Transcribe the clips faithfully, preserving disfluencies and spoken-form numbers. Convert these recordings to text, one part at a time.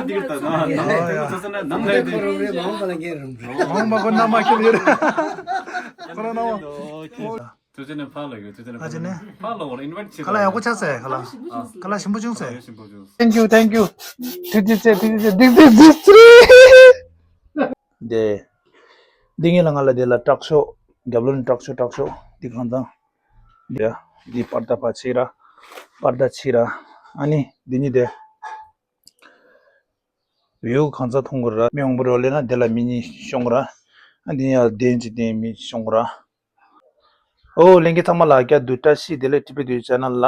འདིར་ལྟ་ན་ནང་ལ་དེ་ཚོ་ཚོ་ན་ནང་ལ་དེ་ཁོ་རང་རེ་མང་པ་ལ་ངའི་རུམ་རེད། མང་མ་ཁོ་ན་མ་ཁྱེར་ཡོད་རེད། ཁོ་ན་ན་མ། ཐུགས་རྗེ་ཆེ་ཕ་ལ་ཡོད། ཐུགས་རྗེ་ཆེ་ཕ་ལ་ཡོད། ཕ་ལ་ཡོད་ལ་ཨིན་ཝའིཊ་བྱེད། ཁ་ལག་ཡག་པོ་ཆགས་ཟེར། ཁ་ལག་ཁ་ལག་ཞིམ་པོ་བྱུང་ཟེར། ཞིམ་པོ་བྱུང་། Thank you, thank you. ཐུགས་རྗེ་ཆེ། ཐུགས་རྗེ་ཆེ། འདི་འདི་འདི་ཚེ་རིང་། འདི་འདི་ངེད་ལ་ང་ལ་འདི་ལ་དྲག་ཤོས། རྒྱབ་ལོན་དྲག་ཤོས་དྲག་ཤོས་འདི་གང་དང་། འདི་འདི་པར་ད་ཕ་ཕྱི་ར། པར་ད་ཕྱི་ར། ཨ་ནི་འདི་གཉིས་དེ། བིའུ་གང་ཚ་མཐོང་གི་ར། མི་འོང་པོ་རོ་ལེ་ན་དེ་ལ་མི་གཉིས་ཤོང་གི་ར། ཨ་འདི་ཡང་བདེན་ཅི་བདེན་མི་ཤོང་གི་ར། ཨོ་ལྷན་རྒྱས་ཚང་མ་ལ་སྐྱར་དུ་བཀྲ་ཤིས་བདེ་ལེགས། ཊི་པི་ཊུ་ཆེ་ནལ་ལ།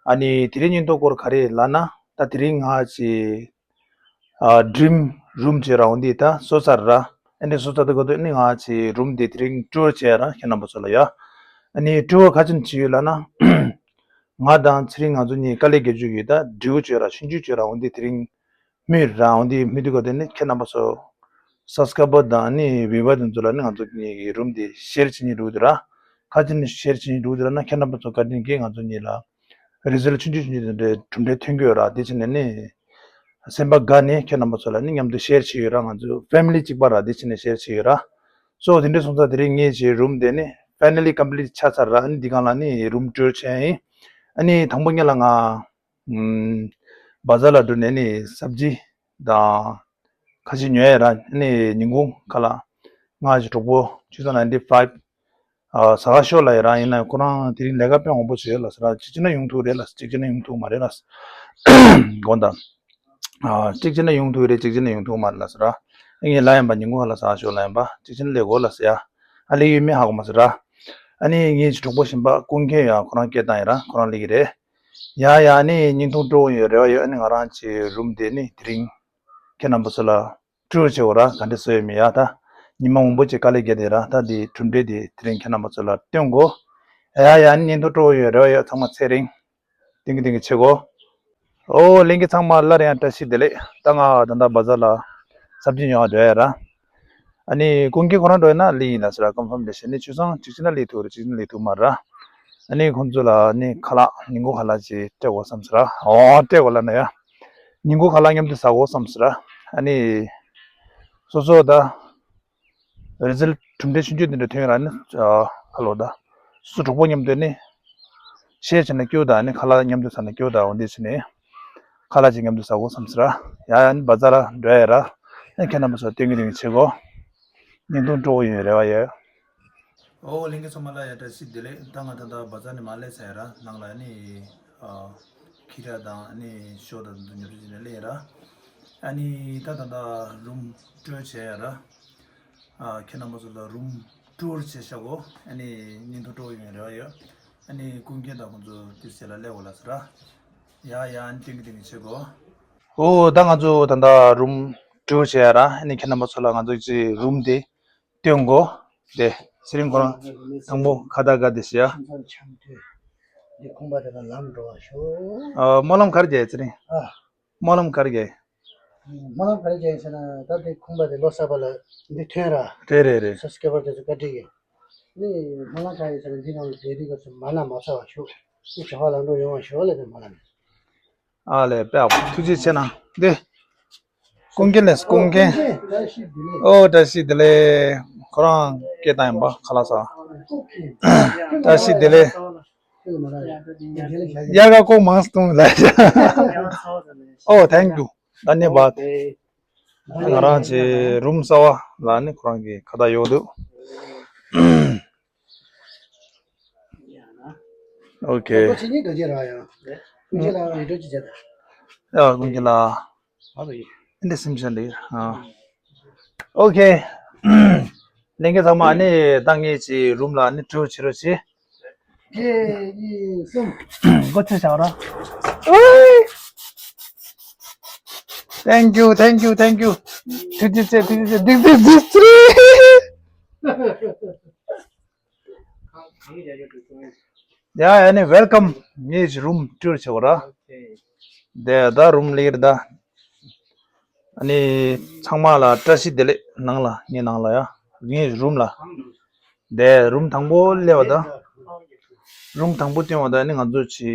ཨ་ནི་དེ་རིང་སྙིང་སྟོབས་སྐོར་ག་རེ་ལབ་ན། ད་དེ་རིང་ང་ཅི་ཨ་ཌི་རིམ་རུམ་བྱེད་ར་འོང་དེ་ད་སོ་ཚར་ར། ཨ་ནི་སོ་ཚར་དུ་གོ་དུ་ནི་ང་ཅི་རུམ་དེ་དེ་རིང་ཊུར་བྱེད་ར་ཁྱེད་རྣམ་པ་ཚོ་ལ་ཡ། ཨ་ནི་ཊུར་ག་ཅན་བྱེད་ཡོད་ལབ་ན། ང་དང་ཚེ་རིང་ང་ཚོ་གཉིས་དཀའ་ལས་བརྒྱབ་བཅུག་ཡོད། ད་འབྲས་བུ་བྱོས་ར་ཆུང་ཆུང་བྱོས་ར་འོང་དེ་དེ་རིང་མི་རང་འོང་དེ་མི་དུ་ག་དེ་ནི་ཁྱེད་རྣམ་པ་ཚོ་སབ་སི་ཀ་རའི་བར་དང་ནི་བིའུ་བར་དེ་ཚོ་ལ་ནི་ང་ཚོ་གཉིས་ཀྱི་རུམ་དེ་ཤེར་བྱེད་ཉིན་འགྲོ་དུ་ར། ཁ་ཅིག་ནི་ཤེར་བྱེད་ཉིན་འགྲོ་དུ་ར་ན་ཁྱེད་རྣམ་པ་ཚོ་བཀའ་དྲིན་གྱིས་ང་ཚོ་གཉིས་ལ་རི་ཛལ་ཆུང་ཆུང་ཆུང་ཆུང་དེ་འདྲའི་གྲུབ་འབྲས་ཐོན་གྱི་ཡོད་ར། དེ་ཕྱིན་ནས་ནི་སེམས་པ་དགའ་ནས་ཁྱེད་རྣམ་པ་ཚོ་ལ་ནི་མཉམ་དུ་ཤེར་བྱེད་ཡོད་ར། ང་ཚོ་ཕེ་མི་ལི་གཅིག་པ་ར། དེ་ཕྱིན་ནས་ཤེར་བྱེད་ཡོད་ར། སོ་དེ་འདྲའི་སོང་ཙང་དེ་རིང་ངེད་ཀྱི་རུམ་དེ་ནི་ཕའི་ནལ་ལི་ཀམ་པི་ལིཊ་ཆགས་ཚར་ར། ཨ་ནི་འདི་གང་ལ་ནི་རུམ་ཊུར་བྱས་ཡིན། ཨ་ནི་དང་པོ་ཉིད་ལ་ང་ཨམ། བ་ཛར་ལ་འགྲོ་ནས་ནི་སབ་ཇི་དང་ཁ་ཤས་ཉོས་ཡ་ར། ཨ་ནི་ཉིན་གུང་ཁ་ལག་ང་ཞིག་གྲོགས་པོ་ཆུ་ཚོད་ནའིན་ཊི་ཕའིབ་ཨ་ཟ་ཁ་ཤོར་ལ་ཡ་ར། ཡིན་ན་ཁོ་རང་དེ་རིང་ལས་ཀ་དཔེ་མང་པོ་བྱས་ཡོད་ལ་ཟེར་ར། གཅིག་བྱས་ན་ཡོང་ཐུབ་རེད་ལ། གཅིག་བྱས་ན་ཡོང་ཐུབ་མ་རེད་ལ་དགོངས་དག་ཨ་གཅིག་བྱས་ན་ཡོང་ཐུབ་རེད། གཅིག་བྱས་ན་ཡོང་ཐུབ་མ་རེད་ལ་ཟེར་ར། ཨ་ངས་ལབ་ཡིན་པ། ཉིན་གུང་ཁ་ལག་ཟ་ཤོག་ལབ་ཡིན་པ། གཅིག་བྱས་ན་ལས་དགོས་ལ་ཟེར་ཡ། ཨ་ལས་ཡོད་མེད་ཧ་གོ་མ་ཟེར་ར། ཨ་ནི་ངའི་གྲོགས་པོ་གཞན་པ་ཀུན་མཁྱེན་ཡ་ཁོ་རང་སྐད་བཏང་ཡིན་ར། ཁོ་རང་ལས་ཀྱི་རེད། ཡ་ཡ། ཨ་ནི་བརྙན་ཐུང་སྤྲོ་བོ་ཡོད་རེ་བ་ཡོད། ཨ་ནི་ང་རང་གི་རུམ་དེ་ནི་དེ་རིང་ཁྱེད་རྣམ་པ་ཚོ་ལ་ཊུར་བྱེད་འོ་ར། ག་འདྲ་བཟོས་ཡོད་མེད་ཡ། ད་ཉི་མ་མང་པོ་ཅིག་དཀའ་ལས་བརྒྱབ་དེ་ར། ད་དེ་གྲུབ་འབྲས་དེ་དེ་རིང་ཁྱེད་རྣམ་པ་ཚོ་ལ་སྟོན་དགོས། ཡ་ཡ། ཨ་ནི་བརྙན་ཐུང་སྤྲོ་བོ་ཡོད་རེ་བ་ཡོད། ཚང་མ་ཚེ་རིང་། ཏིང་གི་ཏིང་གི་བྱེད་དགོས། ཨོ་ལྷན་རྒྱས་ཚང་མ་སླར་ཡང་བཀྲ་ཤིས་བདེ་ལེགས། ད་ང་ད་ལྟ་བ་ཛར་ལ་སབ་ཇི་ཉོ་བ་འགྲོ་ཡ་ར། ཨ་ནི་ཀུན་མཁྱེན་ཁོ་རང་འགྲོ་ཡ་ན་ལི་ཡིན་ལ་ཟེར་ར། ཀོན་ཕོམ་རེ་བྱས་ནས་ཆུ་ཚང་གཅིག་བྱས་ན་ལི་ཐུག་རེད། གཅིག་བྱས་ན་ལི་ཐུག་མ་ར། ཨ་ནི་ཁོང་ཚོ་ལ་ནི་ཁ་ལག་ཉིན་གུང་ཁ་ལག་ཅིག་སྤྲད་དགོས་བསམ་ཟེར་ར། ཨོ་སྤྲད་དགོས་ལ་ན་ཡ། ཉིན་གུང་ཁ་ལག་མཉམ་དུ་ཟ་དགོས་བསམ་ཟེར་ར། ཨ་ནི་སོ་སོ་ད། རི་ཛལ་གྲུབ་འབྲས་ཆུང་ཆུང་དེ་འདྲ་ཐོན་ཡོད་ར་ནི། ཨ་ཁ་ལོ་ད། སུ་གྲོགས་པོ་མཉམ་དུ་ནི། ཤེར་བྱས་ན་སྐྱོ་ད་ནི། ཁ་ལག་མཉམ་དུ་ཟ་ན་སྐྱོ་ད། འོ་འདི་བྱས་ནས། ཁ་ལག་ཅིག་མཉམ་དུ་ཟ་དགོས་བསམ་ཟེར་ར། ཡ་ཡ་ནི་བ་ཛར་ལ་འགྲོ་ཡ་ར། ཨ་ཁྱེད་རྣམ་པ་ཚོ་སྟོན་གི་རིང་བྱེད་དགོས། བརྙན་ཐུང་སྤྲོ་བོ་ཡོད་རེ་བ་ཡོད། ཨོ་ལྷན་རྒྱས་ཚང་མ་ལ་ཡ་བཀྲ་ཤིས་བདེ་ལེགས། ད་ང་ད་ལྟ་བ་ཛར་ནས་མར་སླེབས་ཚར་ཡ་ར། ནང་ལ་ནི་ཨ་ཁི་ར་དང་ནི་ཤོ་དང་དུ་ཉོ་ཆ་བྱས་ནས་སླེབས་ཡ་ར། ཨ་ནི་ད་ད་ལྟ་རུམ་ཊུར་བྱས་ཡ་ར། ཨ་ཁྱེད་རྣམ་པ་ཚོ་ལ་རུམ་ཊུར་བྱས་ཤག་གོ། ཨ་ནི་བརྙན་ཐུང་སྤྲོ་བོ་ཡོང་རེ་བ་ཡོད། ཨ་ནི་ཀུན་མཁྱེན་དང་ཁོང་ཚོ་དུས་ཚོད་ལ་སླེབས་འོ་ལ་ཟེར་ར། ཡ་ཡ། ཨ་ནི་སྟོན་གི་སྟོན་གི་བྱེད་དགོས། ཨོ་ད་ང་ཚོ་ད་ལྟ་རུམ་ཊུར་བྱས་ཡ་ར། ཨ་ནི་ཁྱེད་རྣམ་པ་ཚོ་ལ་ང་ཚོ་ཀྱི་རུམ་དེ་སྟོན་དགོས། དེ་ཚེ་རིང་ཁོ་རང་དང་པོ་ཁ་བརྡ་དགའ་དེ་བྱས་ཡ། ཁྱིམ་ཚང་འཆམ་མཐུན། འདི་ཁང་པ་དེ་ལ་ལམ་འགྲོ་བ་ཤོག་ཨ་སྨོན་ལམ་ག་རེ་རྒྱག་ཚེ་རིང་། ཨ། སྨོན་ལམ་ག་རེ་རྒྱག་སྨོན་ལམ་ག་རེ་རྒྱག་ཡིན་ཟེར་ན། ད་འདི་ཁང་པ་དེ་ལོ་གསར་པ་ལ་འདི་ཐོན་ར། རེད་རེད་རེད། སབ་སི་ཀ་རའི་བར་དེ་ཚོ་བཀའ་དྲིན་གྱིས། ནི་སྨོན་ལམ་ག་ཡིན་ཟེར་ན། འདི་ནང་ལ་བསྡད་དུས་སྐབས་སུ་མ་ན་མ་ཚ་བ་ཤོག་ནི་བྱ་བ་ལམ་འགྲོ་ཡོང་བ་ཤོག་ལབ་ནས་སྨོན་ལམ་ཡིན། ཨ་ལས་དཔེ་ཡག་པོ། ཐུགས་རྗེ་ཆེ་གནང་། འདི་ཀུན་མཁྱེན་ལགས། ཀུན་མཁྱེན། ཨོ་བཀྲ་ཤིས་བདེ་ལེགས། ཁོ་རང་སྐད་བཏང་ཡིན་པ། ཁ་ལག་ཟ། བཀྲ་ཤིས་བདེ་ལེགས། དབྱར་ཁ་ཁོག་མང་སྟོང་ལ། ཨོ་ཐེང་ཀྱུ། ད་ནི་བ། ང་རང་ཚོའི་རུམ་གསར་པ་ལ་ནི་ཁོ་རང་གི་ཁ་བརྡ་ཡོད་འདུག་ཨོ་ཁེ། ཀུན་མཁྱེན་ལགས་ཡང་། ཀུན་མཁྱེན་ལགས་ཡིད་སྤྲོ་ཅིག་བྱས་དང་། ཡ་ཀུན་མཁྱེན་ལགས། ཨ་འདི་སེམས་ཅན་ལས། ཨ་ཨོ་ཁེ། ལྷན་རྒྱས་ཚང་མ་ནི་ད་ངེད་ཀྱི་རུམ་ལ་ནི་ཊུར་བྱེད་རོགས་བྱེད། གཅིག་གཉིས་གསུམ། སྒོ་ཕྱེ་བཞག་ར། Thank you, thank you, thank you. ཐུགས་རྗེ་ཆེ། ཐུགས་རྗེ་ཆེ། ཐུགས་རྗེ་ཆེ། ཡ་ཡ་ནི་ཝེལ་ཀམ། ངེད་ཀྱི་རུམ་ཊུར་བྱེད་པ་ར། དེ་ད་རུམ་ལེགས་རེད་ད། ཨ་ནི་ཚང་མ་ལ་བཀྲ་ཤིས་བདེ་ལེགས། ནང་ལ་ངའི་ནང་ལ་ཡ། ངའི་རུམ་ལ། དེ་རུམ་དང་པོ་སླེབས་པ་ད། རུམ་དང་པོ་སྟོན་པ་ད་ནི་ང་ཚོ་ཅི།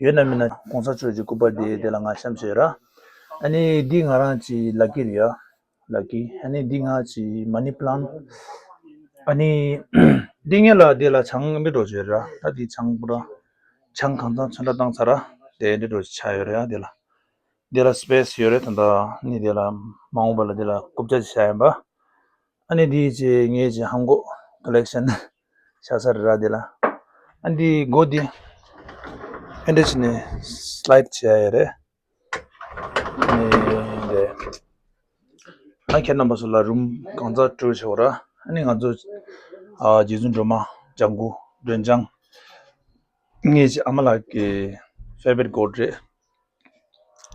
ཡོད་ན་མིན་ན་གོང་ས་མཆོག་གི་སྐུ་པར་དེ་དེ་ལ་ང་བཤམས་བྱས་ར། ཨ་ནི་འདི་ང་རང་གི་ལག་ཀི་རེད་ཡ། ལག་ཀི། ཨ་ནི་འདི་ང་གི་མ་ནི་པི་ལན། ཨ་ནི་འདི་ངེད་ལ་འདི་ལ་ཆང་མི་འགྲོ་བྱོས་ར། ད་འདི་ཆང་པུ་ར། ཆང་གང་ཚང་ཚོན་ཁྲ་བཏང་ཚར་ར། དེ་འདི་འགྲོ་ཆ་ཡོད་རེད་ཡ་འདི་ལ། འདི་ལ་སི་པེ་སི་ཡོད་རེད། ད་ལྟ་ནི་འདི་ལ་མ་འོངས་པ་ལ་འདི་ལ་རྐུབ་ཀྱག་ཅིག་བྱ་ཡིན་པ། ཨ་ནི་འདི་ཅི་ངེད་ཀྱི་ཧམ་གོ་ཀོ་ལེག་ཤན་ཆགས་ས་རེད་ར་འདི་ལ། ཨ་འདི་སྒོ་འདི་ཨེ་འདྲ་བྱས་ནས་སི་ལའེ་ཌི་བྱས་ཡ་ཡོད་རེད། ཨ་ནི་འདི། ཨ་ཁྱེད་རྣམ་པ་ཚོ་ལ་རུམ་གང་ཚང་ཊུར་བྱེད་དགོས་ར། ཨ་ནི་ང་ཚོ་ཨ་རྗེ་བཙུན་སྒྲོལ་མ་ལྗང་གུ་སྒྲོལ་ལྗང་ངེད་ཀྱི་ཨ་མ་ལགས་ཀྱི་ཕེ་ཝ་རི་ཊི་གོཌ་རེད།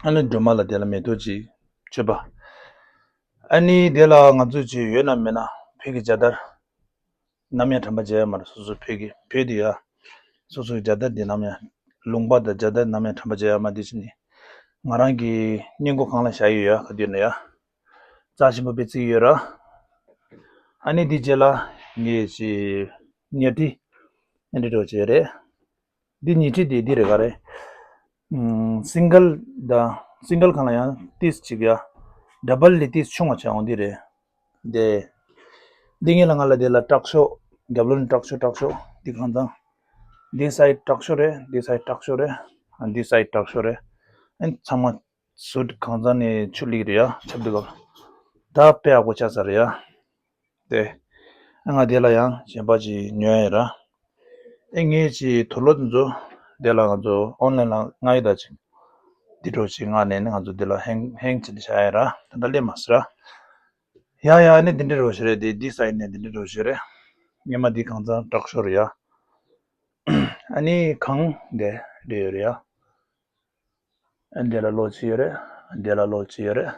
ཨ་ནི་སྒྲོལ་མ་ལ་དེ་ལ་མེ་ཏོག་ཅིག་མཆོད་པ། ཨ་ནི་དེ་ལ་ང་ཚོ་ཅིག་ཡོད་ན་མེད་ན་བོད་ཀྱི་རྒྱལ་དར་ནམ་ཡང་དྲན་པ་བརྗེད་ཡ་མ་རེད། སོ་སོ་བོད་ཀྱི་བོད་དེ་ཡ། སོ་སོའི་རྒྱལ་དར་དེ་ནམ་ཡང་ལུང་པ་དང་རྒྱལ་དར་ནམ་ཡང་དྲན་པ་བརྗེད་ཡ་མ་དེ་ཕྱིན་ནས་ང་རང་གི་སྙིང་གོ་གང་ལ་བཞག་ཡོད་ཡ། ག་དུས་ན་ཡ། རྩ་ཆེན་པོ་དཔེ་བརྩི་ཡོད་ར། ཨ་ནི་དེ་རྗེས་ལ་ངས་ཅིག་ཉལ་ཁྲི་ཨེ་འདྲ་འགྲོ་བྱས་རེད། འདི་ཉལ་ཁྲི་དེ་འདི་རེད་ག་རེད། ཨམ། སིང་གལ་དང་སིང་གལ་གང་ལ་ཡང་ཏིས་གཅིག་ཡ། ཌབ་བལ་ལས་ཏིས་ཆུང་བ་བྱ་འོང་འདི་རེད། དེ། འདི་ངེད་ལ་ང་ལ་དེ་ལ་དྲག་ཤོས། རྒྱབ་ལོགས་ནས་དྲག་ཤོས་དྲག་ཤོས་འདི་གང་ཚང་། འདི་སའིཌ་དྲག་ཤོས་རེད། འདི་སའིཌ་དྲག་ཤོས་རེད། ཨ་འདི་སའིཌ་དྲག་ཤོས་རེད། ཨ་ཚང་མ་སུཊ་གང་ཚང་ནས་ཆུ་ལིག་རེད་ཡ། ཆབ་འདི་ག་ལ། ད་དཔེ་ཡག་པོ་ཆགས་ས་རེད་ཡ། དེ། ང་དེ་ལ་ཡང་གཞན་པ་ཅིག་ཉོ་ཡ་ཡིན་ར། ཨེ་ངས་ཅིག་དུག་ལོག་དེ་ཚོ་དེ་ལ་ང་ཚོ་ཨོན་ལན་ལ་མངགས་ཡོད། ད་ཅིག་འདི་འདྲ་ཅིག་མངགས་ནས་ནི་ང་ཚོ་དེ་ལ་ཧེང་ཧེང་བྱས་ནས་བཞག་ཡ་ར། ད་ལྟ་སླེབས་མ་སོང་ར། ཡ་ཡ། ཨ་ནི་འདི་འདྲ་རོ་ཞིག་རེད། དེ་འདི་སའིཌ་ནས་འདི་འདྲ་རོ་ཞིག་རེད། སྔོན་མ་འདི་གང་ཚང་དྲག་ཤོས་རེད་ཡ། ཨ་ནི་གང་དེ་འདྲ་ཡོད་རེད་ཡ། ཨ་འདི་ལ་ལོག་ཅིག་ཡོད་རེད། ཨ་འདི་ལ་ལོག་ཅིག་ཡོད་རེད།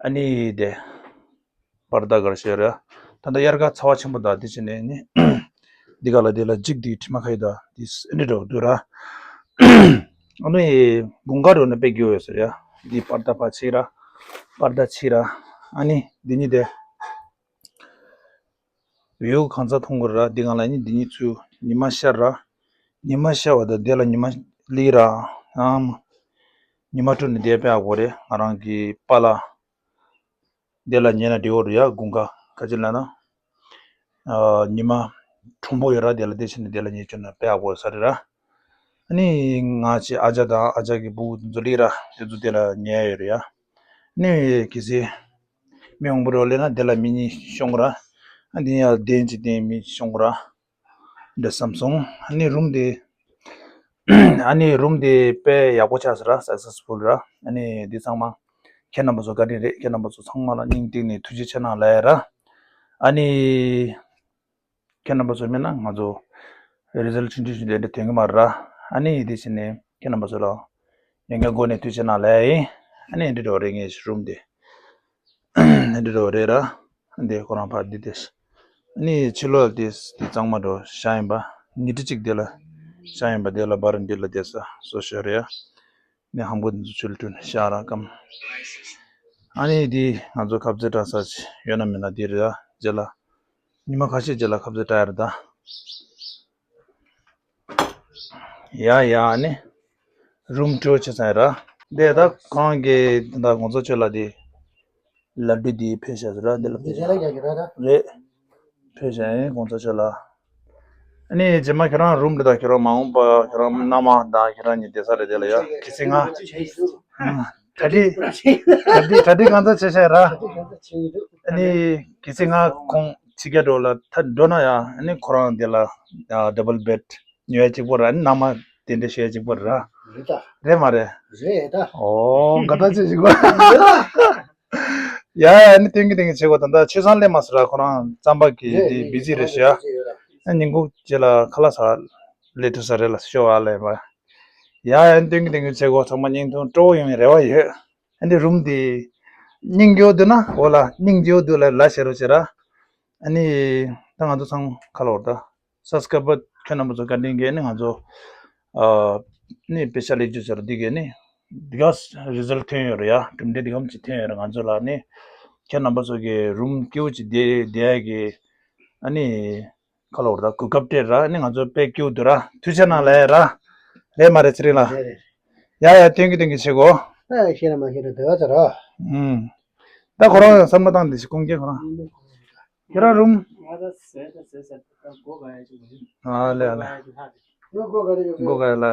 ཨ་ནི་དེ་པར་ད་གར་ཞིག་ཡོད་རེད། ད་ལྟ་དབྱར་ཁ་ཚ་བ་ཆེན་པོ་དང་དེ་བྱས་ནས་ནི་འདི་ག་ལ་དེ་ལ་འཇིག་དེ་དྲི་མ་ཁ་ཡི་དང་དེ་འདི་འགྲོ་འདུག་ར། ཨ་ནི་དགུན་ཁ་འགྲོ་ན་དཔེ་རྒྱུ་ཡོད་ཟེར་ཡ། འདི་པར་ད་ཕ་ཕྱི་ར། པར་ད་ཕྱི་ར། ཨ་ནི་འདི་གཉིས་དེ། བེའུ་གང་ཚང་མཐོང་གི་ར། འདི་གང་ལ་ནི་འདི་གཉིས་ཚུར་ཉི་མ་ཤར་ར། ཉི་མ་ཤར་བ་དང་དེ་ལ་ཉི་མ་ལི་ར། ཨམ། ཉི་མ་དྲོ་ནས་བསྡད་པའི་ཨ་གོ་རེད། ང་རང་གི་པཱ་ལགས་དེ་ལ་ཉལ་ན་འགྲིག་གི་རེད་ཡ། དགུན་ཁ་ག་ཅི་ལབ་ན། ཨ་ཉི་མ་གྲང་པོ་ཡོད་ར། དེ་ལ་དེ་བྱས་ནས་དེ་ལ་ཉལ་བཅུག་ན་དཔེ་ཡག་པོ་ས་རེད་ར། ཨ་ནི་ང་ཅི་ཨ་ཅག་དང་ཨ་ཅག་གི་བུ་འཛུལ་ལི་ར། དེ་ཚོ་དེ་ལ་ཉལ་ཡོད་རེད་ཡ། ཨ་ནི་གལ་སྲིད་མི་མང་པོ་རོ་ལེ་ན་དེ་ལ་མི་གཉིས་ཤོང་ར། ཨ་འདི་ཡ་བདེན་ཅི་བདེན་མི་ཤོང་ར། འདྲ་བསམ་སོང་། ཨ་ནི་རུམ་དེ། ཨ་ནི་རུམ་དེ་དཔེ་ཡག་པོ་ཆགས་སོང་ར། སག་སེ་སི་ཕུལ་ར། ཨ་ནི་འདི་ཚང་མ་ཁྱེད་རྣམ་པ་ཚོ་བཀའ་དྲིན་རེད། ཁྱེད་རྣམ་པ་ཚོ་ཚང་མ་ལ་སྙིང་གཏིང་ནས་ཐུགས་རྗེ་ཆེ་གནང་ལབ་ཡ་ར། ཨ་ནི་ཁྱེད་རྣམ་པ་ཚོ་མེད་ན་ང་ཚོ་རི་ཛལ་ཆུང་ཆུང་ཞིག་དེ་འདྲ་ཐོན་གི་མ་རེད་ར། ཨ་ནི་དེ་བྱས་ནས་ཁྱེད་རྣམ་པ་ཚོ་ལ་ཡང་བསྐྱར་སྒོ་ནས་ཐུགས་རྗེ་གནང་ལབ་ཡ་ཡིན། ཨ་ནི་འདི་འདྲ་རེད། ངའི་རུམ་དེ་འདི་འདྲ་རེད་ར། འདི་ཁོ་རང་ཕར་འདི་དེ། ཨ་ནི་ཕྱི་ལོགས་དེ་དེ་གཙང་མ་འགྲོ་བཞག་ཡིན་པ། ཉལ་ཁྲི་གཅིག་དེ་ལ་བཞག་ཡིན་པ། དེ་ལ་བར་འདི་ལ་བསྡད་ས་བཟོ་ཤོར་རེད་ཡ། ནས་ཧམ་གོ་འདི་ཚོ་ཆུ་ལ་བཀྲུས་ནས་བཞག་ར་སྐམ། ཨ་ནི་འདི་ང་ཚོ་ཁ་ཟས་བཀྲ་ས་ཅིག་ཡོད་ན་མེད་ན་འདི་རེད་ད། རྗེས་ལ་ཉི་མ་ཁ་ཤས་རྗེས་ལ་ཁ་ཟས་བཀྲ་ཡ་རེད་ད། ཡ་ཡ། ཨ་ནི་རུམ་ཊུར་བྱས་ཚར་ར། འདི་ད་ཁོང་གིས་ད་ལྟ་གོང་ས་མཆོག་ལ་འདི་ལ་ཌུ་འདི་ཕུལ་བཞག་ཟེར་ར། འདི་ལ་ཕུལ་བཞག་རེད། ཕུལ་བཞག་ཡིན་གོང་ས་མཆོག་ལ། ཨ་ནི་རྗེས་མ་ཁྱེད་རང་རུམ་འདི་དང་ཁྱེད་རང་མ་འོངས་པ་ཁྱེད་རང་མནའ་མ་དང་ཁྱེད་རང་གཉིས་བསྡད་ས་རེད། དེ་ལ་ཡ་གལ་སྲིད་ང་གྲ་སྒྲིག་གྲ་སྒྲིག་གྲ་སྒྲིག་གང་ཚ་བྱས་བྱས་ར། ཨ་ནི་གལ་སྲིད་ང་ཁོང་ཕྱི་རྒྱལ་འགྲོ་ལ་ཐ་འགྲོ་ན་ཡ། ཨ་ནི་ཁོ་རང་འདི་ལ་ཌབ་བལ་བེཌ་ཉོ་ཡ་གཅིག་པོ་ར། ཨ་ནི་མནའ་མ་དེ་འདྲ་བྱེད་ཡ་གཅིག་པོ་ར། རེད་ད། རེད་མ་རེད། རེད་ད། ཨོ་དགའ་ཐག་ཆོད་ཞིག་གོ། ཡ་ཡ། ཨ་ནི་སྟོན་གི་སྟོན་གི་བྱེད་དགོས། ད་ལྟ་ཆུ་སྲང་སླེབས་མ་སོང་ར། ཁོ་རང་རྩམ་པ་གི་དེ་བི་ཛི་རེད་ཤག་ཨ་ཉིན་གུང་རྗེས་ལ་ཁ་ལག་ཟ་སླེབས་ཐུབ་ས་རེད་ལ་ཤོག་ཨ་ལས་མ། ཡ་ཡ། ཨ་ནི་སྟོན་གི་སྟོན་གི་བྱེད་དགོས། ཚང་མ་བརྙན་ཐུང་སྤྲོ་བོ་ཡོང་བའི་རེ་བ་ཡོད། ཨ་ནི་རུམ་དེ་སྙིང་རྗེ་པོ་འདུག་ན་འོ་ལ་སྙིང་རྗེ་པོ་འདུག་ལ་ལ་ཤེར་རོགས་བྱེད་ར། ཨ་ནི་ད་ང་ཚོ་ཚང་ཁ་ལོར་ད། སབ་སི་ཀ་རའི་བར་ཁྱེད་རྣམ་པ་ཚོ་བཀའ་དྲིན་གྱིས་ནི་ང་ཚོ་ཨ་ནི་དཔེ་ཆ་ལེགས་བཅོས་ཟེར་འདི་གས་ནི་འདི་ག་རི་ཛལ་ཐོན་ཡོད་རེད་ཡ། གྲུབ་འབྲས་འདི་གམ་ཅིག་ཐོན་ཡོད་རེད། ང་ཚོ་ལ་ནི་ཁྱེད་རྣམ་པ་ཚོ་གི་རུམ་སྐྱིད་པོ་ཅིག་བསྡད་བསྡད་ཡ་གི་ཨ་ནི་ཁ་ལོ་ར་གོ་སྐབས་སྤྲད་ར། ཨ་ནི་ང་ཚོ་དཔེ་སྐྱིད་པོ་འདུག་ར། ཐུགས་རྗེ་གནང་ལབ་ཡ་ར། རེད་མ་རེད་ཚེ་རིང་ལགས། རེད་རེད། ཡ་ཡ། སྟོན་གི་སྟོན་གི་བྱེད་དགོས། ད་ཤེས་ར་མ་ཤེས་ར་དེ་བ་ཚ་ར། ཨུམ། ད་ཁོ་རང་བསམ་བློ་བཏང་དེ་ཞིག་ཁུངས་སྐྱེལ་ཁོ་རང་། ཁྱེད་རང་རུམ། ང་ད་ཟས་ད་ཟས་ཟས་ད་སྒོ་ག་ཡ་ཅིག་མ་ཡིན། ཨ་ལེ་ཨ་ལེ། སྒོ་ག་ཡ་ཅིག་མ་ཡིན། སྒོ་ག་ཡ་ལ།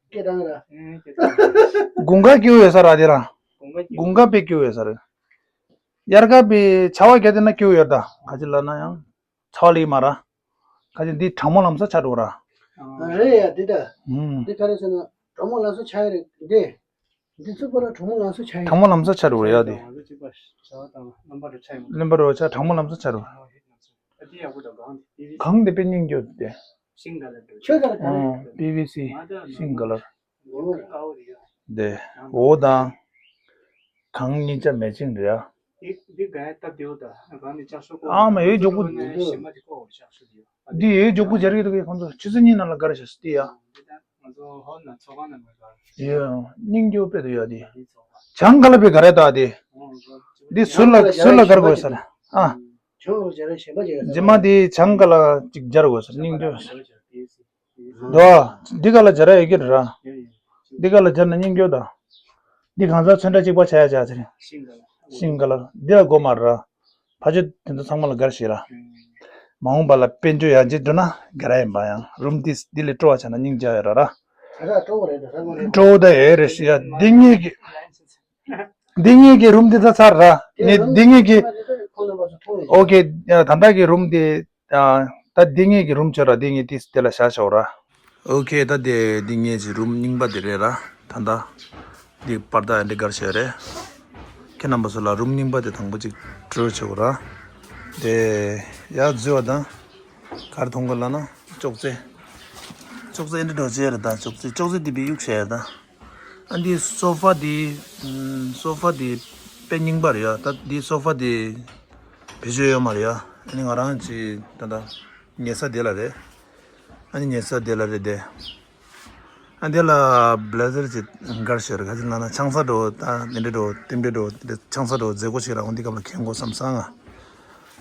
སྐད་བཏང་ར། ཨེ་སྐད་བཏང་། དགུན་ཁ་སྐྱིད་པོ་ཡོད་ས་ར་དེ་རང་། དགུན་ཁ་དགུན་ཁ་དཔེ་སྐྱིད་པོ་ཡོད་ས་རེད། དབྱར་ཁ་པའི་ཆར་པ་བརྒྱབ་དེ་ན་སྐྱིད་པོ་ཡོད་ད། ག་ཅི་ལབ་ན་ཡང་ཆར་པ་ལེགས་མ་ར། ག་ཅི་འདི་གྲང་མོ་ལམ་སང་ཆགས་འགྲོ་ར། རེད་ཡ་འདི་ད། ཨུམ། འདི་ག་རེ་ཟེར་ན་གྲང་མོ་ལམ་སང་ཆགས་ཡ་རེད་འདི། འདི་ཚོ་པོ་ར་གྲང་མོ་ལམ་སང་ཆགས་ཡ། གྲང་མོ་ལམ་སང་ཆགས་འགྲོ་ར་ཡ་འདི། ང་ཚོ་གཅིག་པ་བྱ་བ་དང་རྣམ་པ་རུ་ཆགས་ཡོང་། རྣམ་པ་རུ་ཆགས་གྲང་མོ་ལམ་སང་ཆགས་འགྲོ། གང་དེ་དཔེ་སྙིང་རྗེ་འདི། ཤིང་ག་ལ་འགྲོ། ཆོས་ག་ལ་ག་ལ། ཨོ། པི་བི་སི་ཤིང་ག་ལ། དེ། འོ་དང་། གང་སྙིང་རྗེ་མེ་ཅིང་རེད་ཨ། འདི་འདི་ག་ཡ་སྟབས་བདེ་བོ་ད། གང་ནས་ལྕགས་ཤོག་ཨ་མ་ཡོད་མགྱོགས་པོ། ཞེ་མ་དེ་ཀོ་ལྕགས་ཤོག་དེ་ཡོད། འདི་ཡོད་མགྱོགས་པོ་སྦྱར་གི་འདུག་གས། ཁོང་ཚོ་ཆུ་ཚོད་གཉིས་ནང་ལ་ག་རེ་བྱས་སོ་དེ་ཡ། འདི་ད་ང་ཚོ་ཧོལ་ན་ཚོགས་ཁང་ནང་ལ་ག་རེ། ཡོད་སྙིང་རྗེ་པོ་དཔེ་དུ་ཡོད་དེ། ཚོགས་པ། བྱང་ག་ལ་པའི་ག་རེ་ད་དེ། འདི་ཟུར་ལ་ཟུར་ལ་ག་རེ་དགོས་ས་རེད་ཨ། རྗེས་མ་དེ་བྱང་ག་ལ་ཅིག་སྦྱར་དགོས་ས་རེད་སྙིང་རྗེ། འདུག་ཨ། འདི་ག་ལ་སྦྱར་ཡ་ཡོད་ཀྱི་རེད་ར། འདི་ག་ལ་སྦྱར་ན་སྙིང་རྗེ་ད། འདི་གང་ཟག་ཚོན་ཁྲ་གཅིག་པ་ཆགས་ཡ་ཆགས་ཚེ། ཤིང་ག་ལ། འདི་ལ་སྒོ་མ་ར། ཕ་ཆོས་དེ་ཚོ་ཚང་མ་ལ་དགར་ཞེས་ར། མ་འོངས་པ་ལ་དཔལ་འབྱོར་ཡར་རྒྱས་འགྲོ་ན་དགའ་ར་ཡིན་པ་ཡང་རུམ་ཏིས་འདི་ལས་སྤྲོ་བ་ཆགས་ན་སྙིང་རྗེ་ཡོད་ར་ར། ད་ལྟ་སྤྲོ་བོ་རེད་ད་ས་མོ་རེད། སྤྲོ་བོ་ད་ཡོད་རེད་ཞེས་ཡ་འདི་ངེད་ཀྱི། འདི་ངེད་ཀྱི་རུམ་འདི་ད་ཚར་ར། ངས་འདི་ངེད་ཀྱི། ཁོང་རྣམ་པ་ཚོ་མཐོང་ཡོད། ཨོ་ཀེ། ད་ལྟ་གི་རུམ་འདི། ད་འདི་ངེད་ཀྱི་རུམ་ཆོད་ར་འདི་ངེད་ཏིས་དེ་ལ་བཞག་ཆོག་ར། ཨོ་ཁེ། ད་དེ་འདི་ངེད་ཀྱི་རུམ་རྙིང་པ་དེ་རེད་ར། ད་ལྟ་འདི་པར་ད་འདི་གར་བྱས་རེད། ཁྱེད་རྣམ་པ་ཚོ་ལ་རུམ་རྙིང་པ་དེ་དང་པོ་གཅིག་སྤྲོད་ཆོག་ར། དེ་ཡར་འཛུལ་བ་དང་གར་མཐོང་གི་ལ་ན་ཅོག་ཙེ། ཅོག་ཙེ་འདི་འགྲོ་བྱས་རེད་ད། ཅོག་ཙེ་ཅོག་ཙེ་འདི་བི་གཡུག་བྱས་རེད་ད། ཨ་འདི་སོ་ཕ་འདི། སོ་ཕ་འདི་དཔེ་རྙིང་པ་རེད་ཡ། ད་འདི་སོ་ཕ་འདི་བེད་སྤྱོད་ཡོད་མ་རེད་ཡ། ཨ་ནི་ང་རང་གི་ད་ལྟ་ཉལ་ས་དེ་ལ་རེད། ཨ་ནི་ཉལ་ས་དེ་ལ་རེད་དེ། ཨ་འདི་ལ་བི་ལེ་ཟར་ཅིག་འགར་ཤོར་ག་ཅི་ལ་ན་ཆང་ས་འགྲོ་ད་ནི་འདྲེ་འགྲོ་ཏིམ་འདྲེ་འགྲོ་ཆང་ས་འགྲོ་མཛད་སྒོ་ཞིག་ར་འོང་འདི་སྐབས་ལ་ཁེངས་དགོས་བསམ་སང་ང་།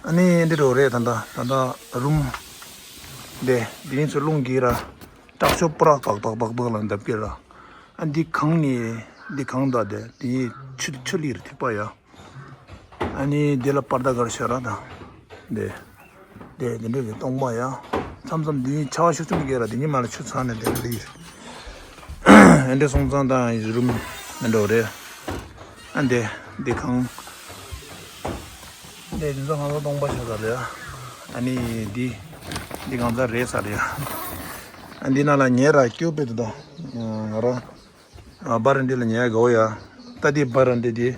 ཨ་ནི་འདི་འགྲོ་རེད་ད་ད་ད་ད་རུམ། དེ་དེ་ཡིན་ཚོ་རླུང་གིས་ར། དྲག་ཤོས་པུ་ར་བག་བག་བག་བག་ལ་འདབ་ཀྱི་ར། ཨ་འདི་གང་ནི་འདི་གང་ད་དེ་དེ་ཆུ་ཆུ་ལིར་ཐིགས་པ་ཡ། ཨ་ནི་འདི་ལ་པར་ད་གར་ཤོར་ར་ད། དེ་དེ་དེ་འདྲ་གི་སྟོང་པ་ཡ། མཚམས་མཚམས་འདི་ཆར་པ་ཤུགས་ཆུང་གི་ར་དེ་ཉི་མ་ལ་ཆུ་ཚང་ནས་དེ་ལིར། ཨ་འདྲ་སོང་ཙང་ད་ཡིན་རུམ་འདྲ་རེད། ཨ་འདི་འདི་གང་། འདི་འདི་ཚོ་ང་ཚོ་སྟོང་པ་ཤ་ཚ་རེད་ཨ། ཨ་ནི་འདི་འདི་གང་ཚ་རེད་ས་རེད་ཨ། ཨ་འདི་ནང་ལ་ཉལ་ར་སྐྱོ་པེ་དུ་དང་ང་རང་ཨ་བར་འདི་ལ་ཉལ་དགའ་བོ་ཡ། ད་འདི་བར་འདི་འདི་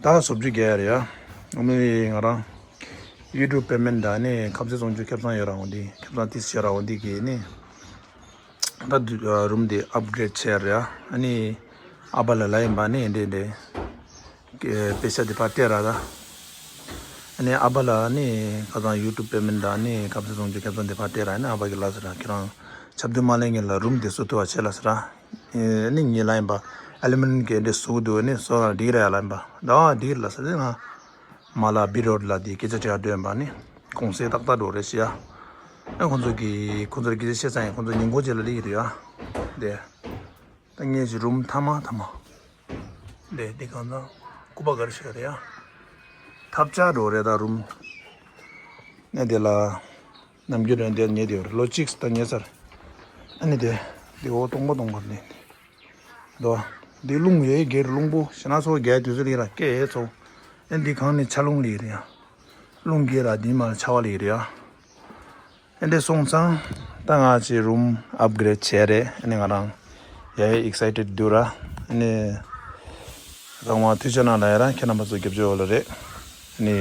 ད་སོབ་ཅུ་རྒྱ་ཡ་རེད་ཡ། ཨ་ནི་ང་རང་ཡུ་ཊུབ་པེ་མེན་ཊ་ད་ནི་ཁ་ཟས་བཙོང་རྒྱུ་ཁེ་བཟང་ཡོད་ར་འོང་འདི་ཁེ་བཟང་ཏིས་ཤེ་ར་འོང་འདི་གི་ནི། ད་དུ་རུམ་དེ་ཨབ་གྷི་རེད་བྱས་རེད་ཨ། ཨ་ནི་ཨ་བ་ལ་ལ་ཡིན་པ་ནི་འདྲེ་འདྲེ་པེ་ཤ་དེ་ཕར་སྟེར་ར་ད། ཨ་ནི་ཨ་བ་ལ་ནི་ཁ་སང་ཡུ་ཊུབ་པེ་མེན་ཊ་ད་ནི་ཁ་ཟས་བཙོང་རྒྱུ་ཁེ་བཟང་དེ་ཕར་སྟེར་ར། ཨ་ནི་ཨ་བ་གི་ལ་ཟེར་ར་ཁྱེད་རང་ཆབ་དུ་མ་ལེན་ངེད་ལ་རུམ་དེ་བཟོ་ཐུབ་པ་བྱེད་ལ་ཟེར་ར། ཨ་ནི་ངེད་ལ་ཡིན་པ་ཨ་ལུ་མི་ནམ་གི་འདྲེ་བཟོ་གི་འདུག་ཨ་ནི་བཟོ་ར་འགྲིག་ར་ཡ་ལ་ཡིན་པ་ད་འགྲིག་ར་ལ་ཟེར་ཏེ་ང་། མ་ལ་བི་རོད་ལ་དེ་སྐད་ཆ་དྲི་ཡ་འདོན་པ་ནི་གོང་གསལ་ཏག་ཏག་འགྲོ་རེད་ཤི་ཡ། ཨ་ཁོང་ཚོ་གི་ཁོང་ཚོར་སྐད་ཆ་བཤད་ས་ཡིན་ཁོང་ཚོ་ཉིན་གུང་རྗེས་ལ་སླེབས་ཀྱི་རེད་ཡ། དེ། ད་ངས་ཀྱི་རུམ་ཐ་མ་ཐ་མ། དེ་དེ་གང་ཚང་སྐུ་པ་གར་ཤི་རེད་ཡ། ཐབས་ཆག་འགྲོ་རེད་ད་རུམ། ནས་དེ་ལ། ནམ་རྒྱུན་རང་དེར་ཉལ་དེ་ཡོད་རེད་ལོ་གཅིག་ད་ཉལ་ཚར། ཨ་ནི་དེ། དེ་འོ་སྟོང་པ་སྟོང་པར་ནི། དོ། འདི་རླུང་ཡོད་སྒེར་རླུང་པོ་ཞེ་ན་ཚོ་རྒྱལ་དུས་ཚོད་ལི་ར་སྐད་ཡས་ཚོ། ཨེ་འདི་གང་ནི་ཆ་རླུང་ལི་རེད་ཡ། རླུང་སྒེར་ར་འདི་མ་ཆ་བ་ལི་རེད་ཡ། ཨེ་འདྲ་སོང་ཙང་ད་ང་ཅི་རུམ་ཨབ་གྷི་རེད་བྱས་རེད། ཨེ་ནི་ང་རང་ཡ་ཡ་ཨེག་སའི་ཊེཌ་འདུག་ར། ཨེ་ནི་ཚང་མ་ཐུགས་རྗེ་གནང་ལ་ཡ་ར་ཁྱེད་རྣམ་པ་ཚོ་རྒྱབ་སྐྱོར་འོག་ལ་རེད། ཨེ་ནི་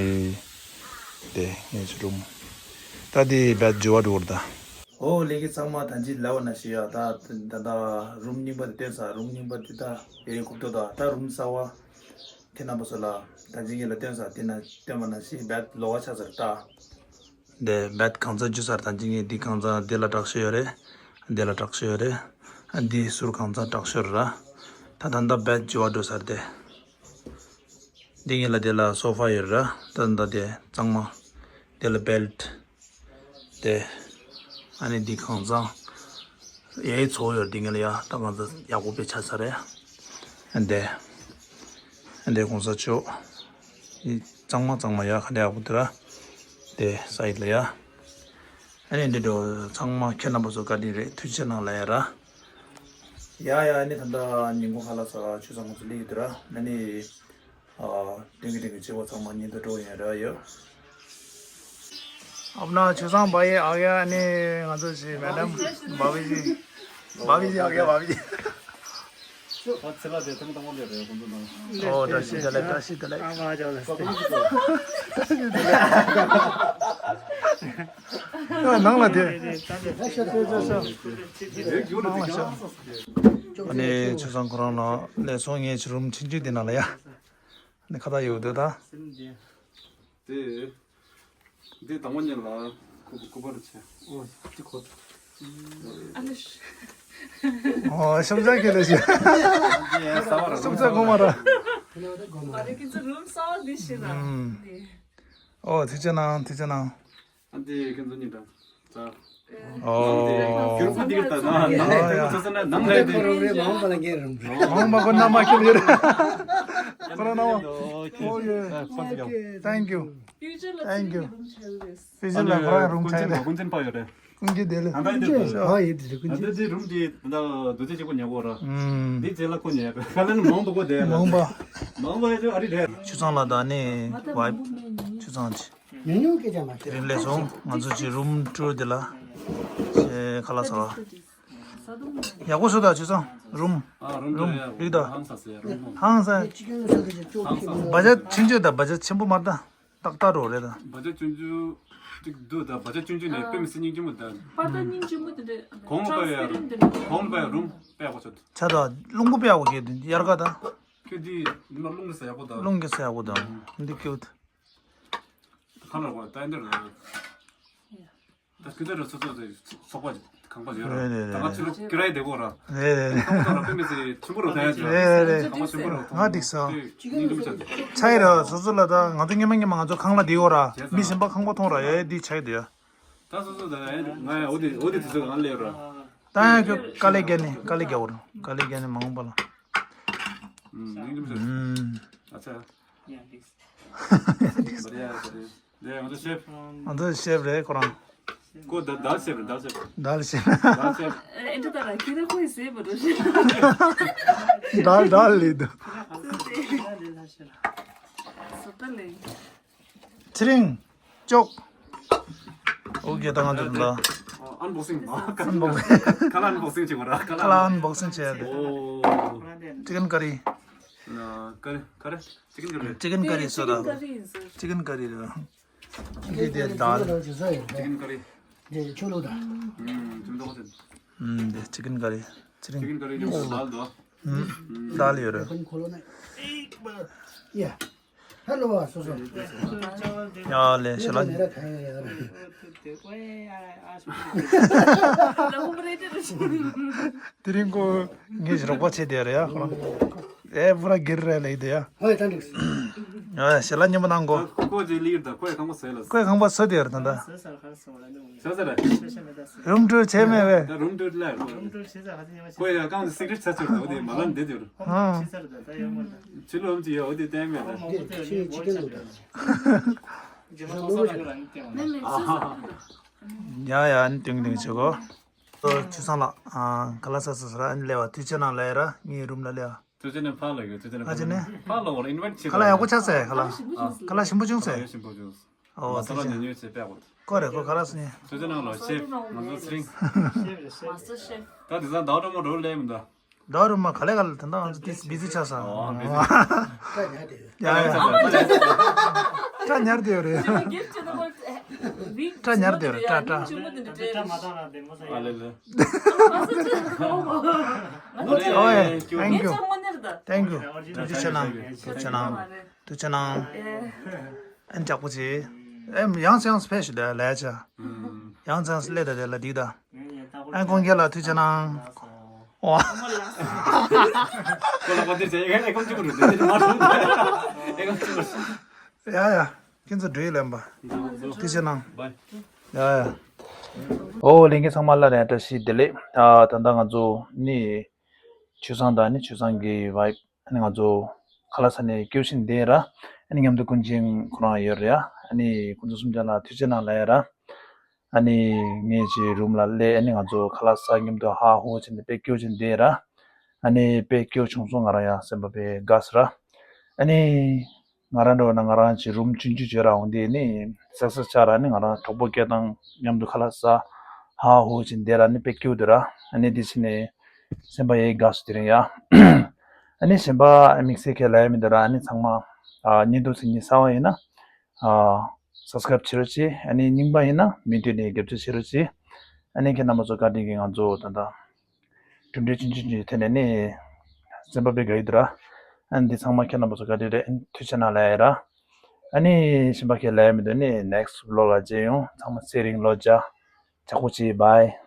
དེ་ངས་ཅི་རུམ་ད་དེ་བད་འགྱུར་བ་འགྲོ་ར་ད། ཨོ་ལེ་གི་ཚང་མ་ད་ཅི་ལབ་པ་ན་ཤི་ཡ་ད་ད་ད་རུམ་རྙིང་པ་དེ་སྟོན་ས་རུམ་རྙིང་པ་དེ་ད་ཡེ་རེ་ཁུབ་ཏོ་ད་ད་རུམ་གསར་བ་དེ་རྣམ་པ་ཚོ་ལ་ད་ཅི་ངེད་ལ་སྟོན་ས་དེ་ན་སྟོན་པ་ན་ཤི་བད་ལོ་བ་ཆ་ཚར་ད། དེ་བད་གང་ཚ་ཇུ་སར་ད་ཅི་ངེད་འདི་གང་ཚ་དེ་ལ་དྲག་ཤོས་ཡོད་རེད། དེ་ལ་དྲག་ཤོས་ཡོད་རེད། འདི་ཟུར་གང་ཚ་དྲག་ཤོས་ར། ད་ད་ད་བད་འགྱུར་བ་འགྲོ་སར་དེ། འདི་ངེད་ལ་དེ་ལ་སོ་ཕ་ཡོད་ར། ད་ད་དེ་གཙང་མ། དེ་ལ་བེལ་ཊི། དེ། ཨ་ནི་འདི་གང་ཚང་། ཡའི་ཚོ་ཡོད་འདི་ངེད་ལ་ཡ་ད་གང་ཚང་ཡག་པོ་དཔེ་ཆ་ས་རེད། ཨ་འདི། འདི་གོང་ས་མཆོག་ཡི་གཙང་མ་གཙང་མ་ཡ་ག་འདྲ་ཡག་པོ་འདུག་ར། དེ་ས་ཡིག་ལ་ཡ། ཨ་ནི་འདི་འགྲོ་ཚང་མ་ཁྱེད་རྣམ་པ་ཚོ་བཀའ་དྲིན་རེད། ཐུགས་རྗེ་གནང་ལ་ཡ་ར། ཡ་ཡ། ཨ་ནི་ད་ལྟ་ཉིན་གུང་ཁ་ལག་ཟ་ཆུ་ཚང་ང་ཚོ་སླེབས་ཡོད་འདུག་ར། ཨ་ནི། ཨ། དེང་གི་དེང་གི་བྱེད་པ་ཚང་མ་ཉིན་དུ་འགྲོ་ཡིན་ར་ཡོད། अपना छुसांग भाई आ गया ने। ང་ཚོ་ཞིག་मैडम भाभी जी। भाभी जी आ गया, भाभी जी। ཨོ། བཀྲ་ཤིས་བདེ་ལེགས། བཀྲ་ཤིས་བདེ་ལེགས། ནང་ལ་དེ། ཨ་ནི་ཆུ་ཚང་ཁོ་རང་ལ་སླེབས་སོང་། ངས་ཕྱི་རུམ་ཆུང་ཆུང་དེ་ནང་ལ་ཡ། ཨ་ནི་ཁ་བཏགས་ཡོད་འདུག་ད། དེ། འདི་དང་པོ་ཉིད་ལ་སྐུ་སྐུ་པར་བྱས། ཨོ། འདི་ཁོ། ཨ་ལེ། ཨོ། ཤམ་ཅག་གི་ལས་བྱེད། ཤམ་ཅག་གོང་མ་ར། ཨ་རེ་ཁྱེད་ཚོ་རུམ་གསར་པ་འདི་ཤེས་ན། ཨོ། ཐུགས་རྗེ་གནང་། ཐུགས་རྗེ་གནང་། ཨ་འདི་ཁྱེད་ཚོ་གཉིས་འདྲ། ད། ཨོ། གྱུར་པ་འདི་གི་ད་ན་ནང་ལ་ཡ་ཚོ་ཚོ་ན་ནང་ལ་དེ། མང་པ་ཁོ་ན་མ་ཁྱོད་ཡོད། ཁོ་ར་ན་མ། ཨོ་ཡེ། Thank you། Thank you། ཕི་ཇི་ལ་ཁོ་རང་རུམ་ཆགས་རེད། ཀུན་མཁྱེན་པ་ཡོད་རེད། ཀུན་མཁྱེན་བདེ་ལེགས། ཨ་ད་འདི་ཨ་ཡེ་འདི་ཀུན་མཁྱེན། ཨ་འདི་རུམ་འདི་ད་འདུ་ཚེ་གཅིག་པོ་ཉལ་གོ་ར། ཨུམ། འདི་རྗེས་ལ་ཁོ་ཉལ་ག་ལ་ནི་མང་པོ་གོ་དེ་ལ། མང་པ། མང་པ་ཡོད་ཨ་རི་རེད། ཆུ་ཚང་ལ་ད་ནི་བའི་ཆུ་ཚང་ཆེ། ཉུང་ཉུང་སྐད་ཆ་མ་དེ་རིང་སླེབས་སོང་། ང་ཚོ་ཅིག་རུམ་ཊུར་དེ་ལ་ཁ་ལག་ཟ་བ། ཡག་པོ་བཟོས་ད་ཆུ་ཚང་རུམ། ཨ་རུམ་ཊུར་རུམ་ཡག་པོ་རིག་ད། ཧང་སང་ཟེར་རུམ་ཧང་སང་། བ་ཇ་ཆུང་ཆུང་ད་བ་ཇ་ཆེན་པོ་མ་ད། ཏག་ཏག་རོ་རེད་ད། བ་ཇ་ཆུང་ཆུང་གཅིག་འདུག་ད། བ་ཇ་ཆུང་ཆུང་ནས་དཔེ་མི་སྲིད་སྙིང་རྗེ་མོ་ད། པར་ད་སྙིང་རྗེ་མོ་དེ་འདྲ། གོང་ལ་པ་ཡ་རུམ། གོང་ལ་པ་ཡ་རུམ་པའི་གོ་ཆོད། ཆ་ད་རླུང་བུ་པའི་གོ་གེ་དེ་དབྱར་ཁ་ད། ཁྱོད་དེ་ཉི་མ་རླུང་གི་ས་ཡག་པོ་ད། རླུང་གི་ས་ཡག་པོ་ད། འདི་ཁྱོད། ཁ་ལ་གོ་ད་འདི་རེད། ད་ཁྱོད་ཚོ་ར་སོ་སོ་ཚོ་ཚོགས་པ་ཁང་པ་ཡོད་ར། རེད་རེད་ད་ང་རེད། ཚོ་ལ་ཀི་རའི་དེ་གོ་ར། རེད་རེད་རེད། ཁང་པ་ཚོ་ར་དཔེ་མི་སྲིད་ཆེན་པོ་ར་ད་ཡ་ཅིག་ར། རེད་རེད་རེད། ཁང་པ་ཆེན་པོ་ར་ང་འགྲིག་སོང་། དེ་སྙིང་རྗེ་མོ་ཆགས། ཆ་ཡི་ར་སོ་སོ་ལ་ད་ང་ཚོ་སྔོན་མ་སྔོན་མ་ང་ཚོ་ཁང་གླ་དེ་གོ་ར། བྱས་ཙང་མི་གཞན་པ་ཁང་པ་མཐོང་ར་ཡ་འདི་ཆ་ཡི་དེ་ཡ། ད་སོ་སོ་ད་ཡ་ང་ཡ་འོ་དེ་འོ་དེ་དུས་ཚོད་ང་ལས་ར། ད་ཡ་ཁྱོད་དཀའ་ལས་རྒྱག་ནས་དཀའ་ལས་རྒྱག་གོ་ར། དཀའ་ལས་རྒྱག་ནས་མ་འོངས་པ་ལ། ཨུམ། སྙིང་རྗེ་མོ་ཆགས། ཨུམ། ཨ་ཚ། ཡ་འགྲིག་སོང་། བ་རི་ཡ་བ་རི་ཡ། ལས་ང་ཚོ་ཤེབ། ང་ཚོ་ཤེབ་རེད་ཁོ་རང་། ཁོ་ད་ད་ཤེབ་རེད་ད་ཤེབ། ད་ལ་ཤེབ། ད་ཤེབ། ཨེ་འདྲ་ད་ར་ཁྱེད་རང་ཁོ་ཡི་ཟེར་བ་རོ་ཤེབ། ད་ད་ལི་དུ། ཁོ་ཟེར། སོ་ད་ལེ། ཚེ་རིང་། ཅོག་ཨོ་ཀེ་ད་ང་ཚོ་ད། ཨན་བོག་སིང་མ། ཁ་ལག་ཨན་བོག་སིང་བྱེད་དགོས་ར། ཁ་ལག་ཁ་ལག་ཨན་བོག་སིང་བྱེད་ཡ་རེད། ཨོ། ཅི་ཀན་ཀ་རི། ཀ་རི་ཀ་རི། ཅི་ཀན་ཀ་རི། ཅི་ཀན་ཀ་རི་སོ་ད། ཅི་ཀན་ཀ་རི་རེད། འདི་དེ་དཱལ། ཅི་ཀན་ཀ་རི། འདི་ཆུ་ལུག་དང་། ཨུམ། ཅི་མི་འདུག་ཅི། ཨུམ། འདི་ཅི་ཀན་ཀ་རི། ཅི་རིང་། ཅི་ཀན་ཀ་རི་ཡོད་དཱལ་དོ། ཨུམ། དཱལ་ཡོད་རེད། ཡ། ཧེ་ལོ་སོ་སོ། ཡ་ལེ་ཤ་ལ། དེ་རིང་ཁོ་ངས་རོགས་པ་བྱས་དེ་རེད་ཡ་ཁོ་རང་། ཨེ་བུ་ར་གིར་རེད་ལེ་དེ་ཡ། ཧོ་ཡ་ད་འགྲིག་སོང་། ཨ་ཞལ་ལག་མཉེས་པོ་གནང་གོ། ཁོ་ཁོ་ཅི་ལིར་ད་ཁོས་ཁང་པ་ཟས་ལ། ཁོས་ཁང་པ་ཟས་དེ་ཡར་ད་ད། ཟས་ཟ་ར། རུམ་ཊུར་བྱས་མེད་པས། ད་རུམ་ཊུར་ལ་རུམ་ཊུར་བྱས་ཟ་ཧ་ཅི་ཉེ་མ་ཁོས་ཡ་ཁང་སི་ཀྲེ་ཊི་ཚ་ཚུར་ད་འོ་དེ་མ་ལ་འདེད་དེ་རུ། ཨ། ཕྱི་ལོགས་ཅི་ཡ་འོ་དེ་བསྟན་མེད་ད། འདི་ཕྱི་ཅི་ཀན་ལུག་ད། ཡ་ཡ་ཨ་ནི་ཏིང་ཏིང་བྱེད་གོ། ཆུ་ཚང་ལགས། ཨ། ཁ་ལག་ཟ་ཟ་ཟ་ར་ཨ་ནི་སླེབས་པ་ཐུགས་རྗེ་གནང་ལབ་ཡ་ར་ངའི་རུམ་ལ་སླེབས་པ། ཐུགས་རྗེ་ཆེ། ཕར་ལ་ཡོད། ཐུགས་རྗེ་ཆེ། ཕར་ཕྱིན་ནས། ཕར་ལ་འོ་ལ་ཨིན་ཝའི་ཊི་བྱེད། ཁ་ལག་ཡག་པོ་ཆགས་ཟེར་ཁ་ལག་ཨ། ཁ་ལག་ཞིམ་པོ་བྱུང་ཟེར། ཁ་ལག་ཞིམ་པོ་བྱུང་། ཨོ་མ་ས་ཐུགས་ལ་རྗེ་ཉོ་ཉོ་བྱེད་པས་གོ། ཁོ་རེད་ཁོ་ཁ་ལག་ཟ་ཉེ། ཐུགས་རྗེ་གནང་ལོ་ཤེབ་ང་ཚོ་ཚེ་རིང་། ཤེབ་རེད་ཤེབ། ད་དེང་སང་ཟླ་བ་སྒྲོལ་མ་འགྲོ་ལས་མི་འདུག་ཟླ་བ་སྒྲོལ་མ་ག་ལེ་ག་ལེ་ད་ལྟ་ང་ཚོ་ཏིས་བི་ཛི་ཆགས་སོང་། ཨོ་བི་ཛི། ཡ་ཡ། སྐྲ་ཉར་དེ་ཡོད་རེད། སྐྲ་ཉར་དེ་ཡོད་རེད་སྐྲ་སྐྲ། ཨ་ལེ་ལེ། ཨོ་ཡ། Thank you། Thank you། ཐུགས་རྗེ་ཆེ་གནང་ཐུགས་རྗེ་ཆེ་གནང་། ཐུགས་རྗེ་གནང་། ཨན་ཅག་པོ་ཆེ། ཨེ་ཡང་སེ་ཡང་སེ་ཕེབས་ཤིག་དེ་ལས་ཆ། ཡང་སེ་ཡང་སེ་སླེབས་དང་དེ་ལ་འགྲིག་དང་། ཨན་ཁོང་རྒྱལ་ལ་ཐུགས་རྗེ་གནང་། ཨོ། ཁོ་ལ་པ་དེ་ཚེ་ཨེ་ཁམ་ཅི་མོ་རུ་དེ་དེ་མ་རུ། ཨེ་ཁམ་ཅི་མོ་རུ། ཡ་ཡ། ཁྱེད་ཚོ་འགྲོ་ཡི་ལན་པ། ཐུགས་རྗེ་གནང་། ཡ་ཡ། ཨོ་ལྷན་རྒྱས་ཚང་མ་ལ་རེ་བཀྲ་ཤིས་བདེ་ལེགས། ཨ་ད་ལྟ་ང་ཚོ་ནི་ཆུ་ཚང་དང་ནི་ཆུ་ཚང་གི་བའི་ཨ་ནི་ང་ཚོ་ ཁ་ལག་ཟ་ནས་སྐྱོ་བཞིན་བསྡད་ར། ཨ་ནི་མཉམ་དུ་ཀུན་མཁྱེན་ཁོ་རང་ཡོད་རེད་ཡ། ཨ་ནི་ཁོང་ཚོ་གསུམ་ཆ་ལ་ཐུགས་རྗེ་གནང་ལབ་ཡ་ར། ཨ་ནི་ངས་ཅིག་རུམ་ལ་སླེབས། ཨ་ནི་ང་ཚོ་ཁ་ལག་ཟ་མཉམ་དུ་ཧ་ཧུ་བྱས་ནས་དཔེ་སྐྱོ་བྱས་བསྡད་ར། ཨ་ནི་དཔེ་སྐྱོ་བྱུང་སོང་། ང་རང་ཡང་སེམས་པ་དཔེ་དགའ་སོང་ར། ཨ་ནི་ང་རང་འདྲ་བོ་ན་ང་རང་ཅིག་རུམ་ཆུང་ཆུང་བྱས་ར། འོང་དེ་ནི་སག་སག་ཆགས་ར། ཨ་ནི་ང་རང་གྲོགས་པོ་སྐད་དང་མཉམ་དུ་ཁ་ལག་ཟ་ཧ་ཧུ་བྱས་བསྡད་ར། ཨ་ནི་དཔེ་སྐྱོ་འདུག་ར། ཨ་ནི་དེ་བྱས་ནས་སེམས་པ་ཡེ་དགའ་སོང་དེ་རིང་ཡ། ཨ་ནི་གཞན་པ་དམིགས་བསལ་གྱི་ལབ་ཡ་མི་འདུག་ར། ཨ་ནི་ཚང་མ་ཨ་བརྙན་ཐུང་གཟིགས་མཁན་གསར་པ་ཡིན་ན་ཨ་སབ་སི་ཀ་རེབ་བྱེད་རོགས་གྱིས། ཨ་ནི་རྙིང་པ་ཡིན་ན་མུ་མཐུད་ནས་རྒྱབ་སྐྱོར་བྱེད་རོགས་གྱིས། ཨ་ནི་ཁྱེད་རྣམ་པ་ཚོ་བཀའ་དྲིན་གྱིས་ང་ཚོ་ད་ལྟ་གྲུབ་འབྲས་ཆུང་ཆུང་ཅིག་ཐོན་ནས་ནི་སེམས་པ་དཔེ་དགའ་ཡི་འདུག་ར། ཨ་ནི་འདི་ཚང་མ་ཁྱེད་རྣམ་པ་ཚོ་བཀའ་དྲིན་རེད། ཨ་ནི་ཐུགས་རྗེ་གནང་ལབ་ཡ་ར། ཨ་ནི་གཞན་པ་གང་ཡང་ལབ་ཡ་མི་འདུག་ནི་ནེགསི་ཝི་ལོག་ལ་མཇལ་ཡོང་། ཚང་མ་ཚེ་རིང་ལོ་བརྒྱ། ཇག་པོ་བྱེད། བྷའི།